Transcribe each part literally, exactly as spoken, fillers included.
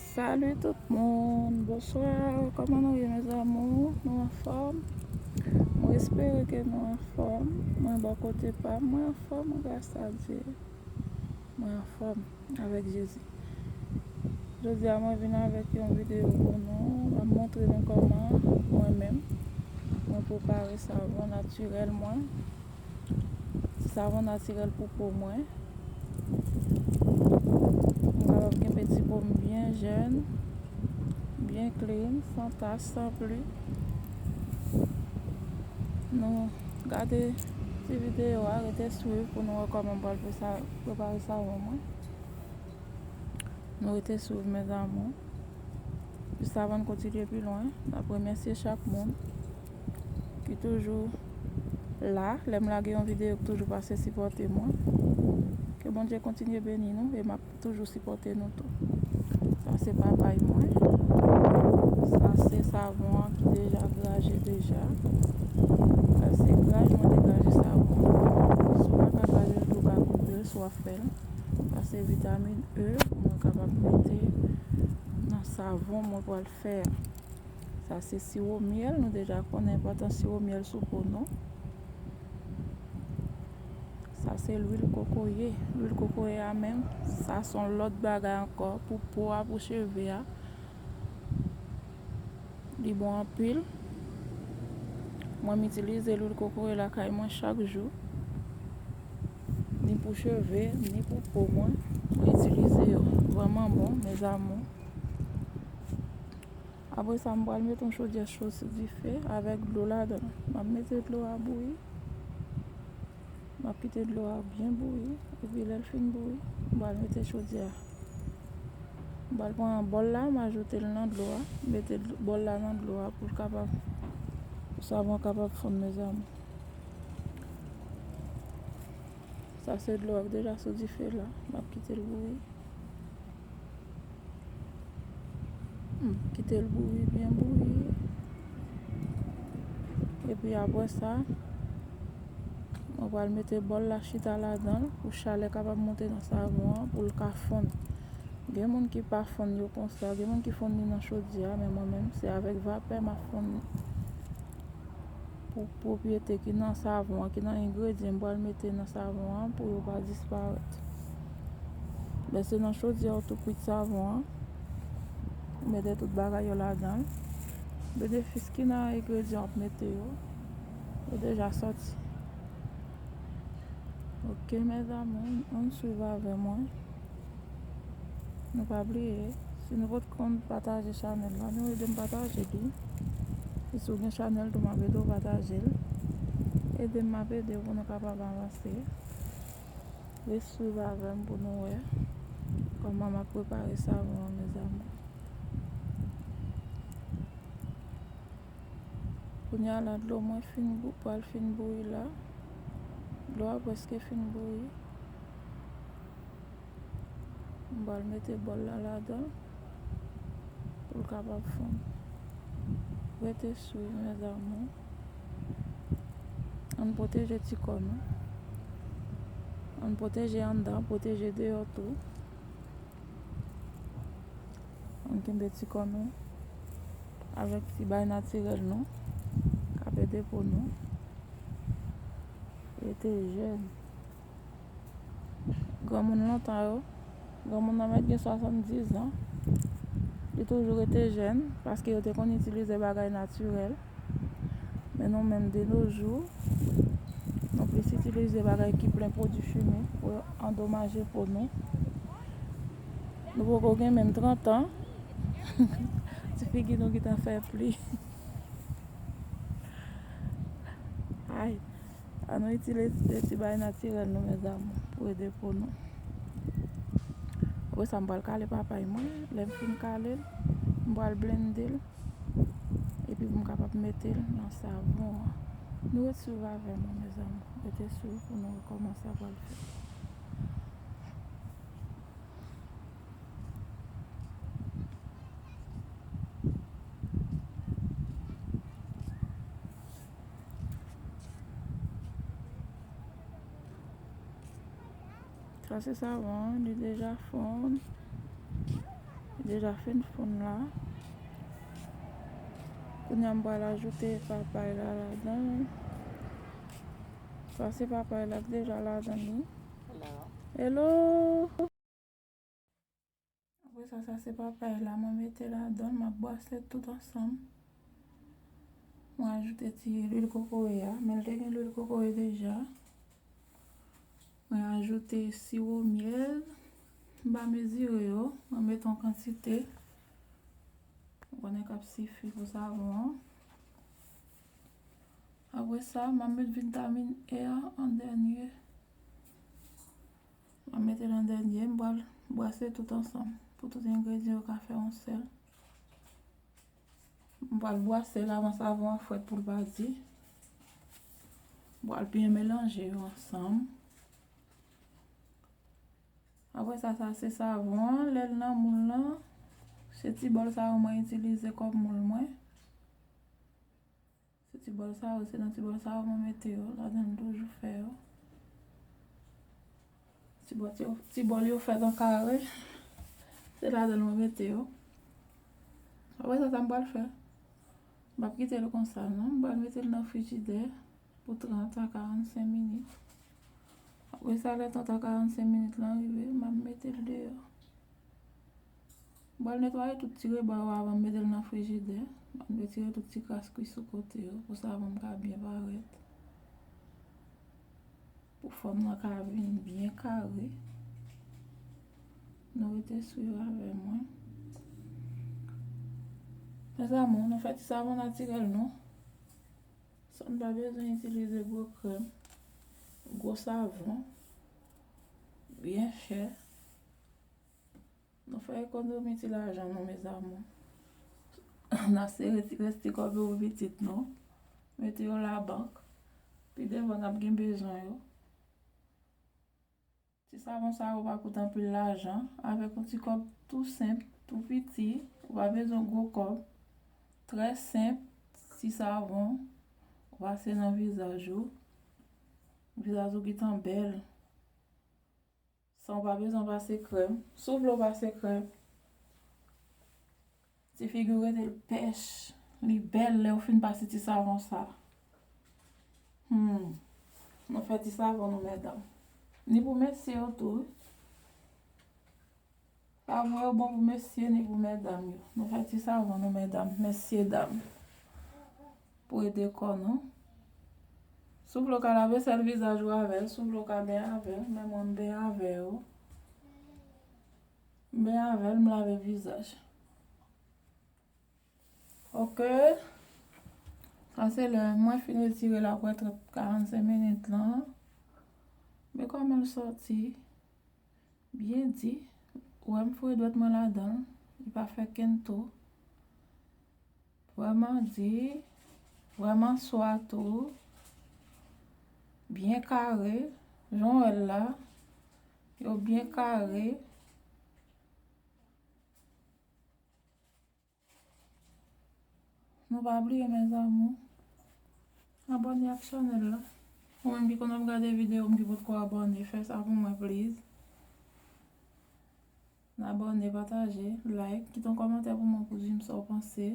Salut tout moun, bonswa, kòman nou ye, mes amours? Nou anfòm? Mwen espere ke nou anfòm. Mwen, bò kote pa m, mwen anfòm, gras a Dye. Mwen anfòm avèk Jezi. Jodi a, mwen vin avèk yon videyo pou nou. M ap montre nou kòman mwen menm, mwen prepare savon natirèl mwen. Ti savon natirèl pou po mwen. M kapab kenbe ti po m byen jèn, byen clean, san tach, san pli. Nou gade ti videyo a, rete swiv pou nou wè kòman m pral pre-, sa-, prepare savon mwen. Nou rete swiv, mes amours. Jis avan n kontinye pi lwen, n ap remèsye chak moun ki toujou la. Lè m lage yon videyo, ki toujou pase sipòte mwen. Ke Bondye kontinye beni nou e m ap toujou sipòte nou tou. Sa se papay mwen. Sa se savon an ki deja graje deja. Sa se graj mwen degraje savon an. Si w pa ka graje l tou, ou ka koupe l si w ap fè l. Sa se vitamin E pou mwen kapab mete nan savon mwen pral fè a. Sa se siwo myèl, nou deja konnen enpòtans siwo myèl sou po nou. Sa se lwil kokoye. Lwil kokoye a menm, sa se yon lòt bagay ankò pou po a, pou cheve a. Li bon anpil. Mwen, m itilize lwil kokoye lakay mwen chak jou. Ni pou cheve, ni pou po mwen. Mwen itilize yo. Vrèman bon, mes amours. Apre sa, m pral mete yon chodyè cho sou dife avèk dlo ladan l. M ap mete dlo a bouyi. M ap kite dlo a byen bouyi. Epi lè l fin bouyi, m pral mete chodyè a. M pral pran bòl la, m ajoute l nan dlo a. M mete dlo, bòl la nan dlo a pou l kapab, pou savon an kapab fonn, mes amours. Sa se dlo a ki deja sou dife la. M ap kite l bouyi. Hmm, kite l bouyi, byen bouyi. Epi apre sa, mwen pral mete bòl la chita ladan l pou chalè kapab monte nan savon an, pou l ka fonn. Gen moun ki pa fonn yo konsa, gen moun ki fonn li nan chodyè a, men mwen menm, se avèk vapè m ap fonn li. Pou pwopyete ki nan savon an, ki nan engredyan m pral mete nan savon an, pou yo pa disparèt. Lè se nan chodyè ou tou kwit savon an, ou mete tout bagay yo ladan l. Benefis ki nan engredyan w ap mete yo, yo deja sòti. Ok, mes amours, ann swiv avè mwen. Nou pa bliye, si nou potko konn pataje chanèl la, nou ede m pataje li. E si w gen chanèl tou, m ap ede w pataje l. Ede m, m ap ede w pou nou kapab avanse. Ret swiv avè m pou nou wè kòman m ap prepare savon an, mes amours. Kounye a la, dlo mwen fin bou-, pral fin bouyi la. Dlo a prèske fin bouyi. M pral mete bòl la ladan l pou l kapab fonn. Rete swiv, mes amours. Ann pwoteje ti kò nou. Ann pwoteje anndan, pwoteje deyò tou. Ann kenbe ti kò nou avèk ti bay natirèl nou k ap ede po nou rete jèn. Granmoun lontan yo, granmoun nan mèt gen swasanndizan, li toujou rete jèn paske yo te konn itilize bagay natirèl. Men nou menm, de nos jours, nou plis itilize bagay ki plen pwodui chimik pou andomaje po nou. Nou poko gen menm trant an. Ti figi nou gentan fè pli. Ay, ann nou itilize ti bay natirèl nou, mes amours, pou ede po nou. Apre sa, m pral kale papay mwen. Lè m fin kale l, m pral blende l. Epi pou m kapab mete l nan savon an. Nou ret swiv avè mwen, mes amours. Rete swiv pou nou wè kòman sa pral fèt. Sa se savon an, li deja fonn. Li deja fin fonn la. Kounye a m pral ajoute papay la ladan. Sa se papay la ki deja ladan li. Hello. Apre sa, sa se papay la, mwen mete ladan, m ap bwase tout ansanm. Mwen ajoute ti lwil kokoye a, men l te gen lwil kokoye deja. Mwen ajoute siwo myèl, m pa mezire yo, mwen mete yon kantite. Mwen konnen k ap sifi pou savon an. Apre sa, m ap met vitamin E a an dènye. M ap mete l an dènye, m pral bwase tout ansanm pou tout engredyan yo ka fè yon sèl. M pral bwase l avan savon an frèt pou l pa di. M pral byen melanje yo ansanm. Apre sa, sa se savon an, lè l nan moul lan, se ti bòl sa yo mwen itilize kòm moul mwen. Se ti bòl sa yo, se nan ti bòl sa yo mwen mete yo. Ladan l toujou fè yo. Ti bòl, ti, ti bòl yo fèt an kare. Se ladan l mwen mete yo. Apre sa, sa m pral fè? M p ap kite l konsa, non. M pral mete l nan frijidè pou trant a karannsenk minit. Apre sa, lè trant a karannsenk minit lan rive, m ap mete l deyò. M pral netwaye tout ti rebò yo avan m mete l nan frijidè. M ap retire tout ti kras ki sou kote yo pou savon m ka byen parèt. Pou fòm nan ka vin byen kare. Nou rete swiv avè mwen. Mezanmi, nou fè ti savon natirèl nou. San n pa bezwen itilize gwo krèm, gwo savon, byen chè. Nou fè ekonomi ti lajan nou, mezanmi. N a sere ti rès ti kòb yo pou pitit nou. Mete yo labank. Pi devan, n ap gen bezwen yo. Ti savon sa yo pa koute anpil lajan. Avèk yon ti kòb tou senp, tou piti, ou pa bezwen gwo kòb. Trè senp, ti savon, ou pase nan vizaj ou. Vizaj ou gentan bèl. San w pa bezwen pase krèm. Si w vle w pase krèm. Ti figi w rete l pèch, li bèl lè w fin pase ti savon sa. Hmm. Nou fè ti savon nou, medam. Ni pou mesye yo tou, wi. Savon yo bon pou mesye ni pou medam yo. Nou fè ti savon nou, medam, mesye dam. Pou ede kò nou. Si w vle w ka lave sèl vizaj ou avè l, si w vle w ka benyen avè l, men mwen m benyen avè yo. M benyen avè l, m lave vizaj. Ok. Sa se lè mwen fin retire l apre trant, karannsenk minit lan. Men kòman l sòti. Byen di. Ou wè m foure dwèt mwen ladan l. Li pa fè kenn tou. Vrèman di, vrèman swa tou. Byen kare. Jan w wè l la. Yo byen kare. Nou pa bliye, mes amours, abòne ak chanèl la. Ou menm ki konn ap gade videyo m ki potko abòne, fè sa pou mwen, please. Abòne, pataje, like, kite yon kòmantè pou mwen pou di m sa w panse.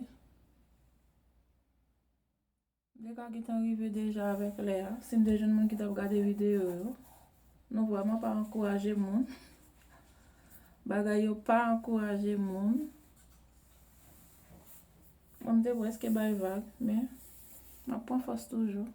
M te ka gentan rive deja avèk lè a, si m te jwenn moun ki t ap gade videyo yo. Nou vrèman pa ankouraje moun. Bagay yo pa ankouraje moun. Mwen, m te prèske bay vag, men m ap pran fòs toujou.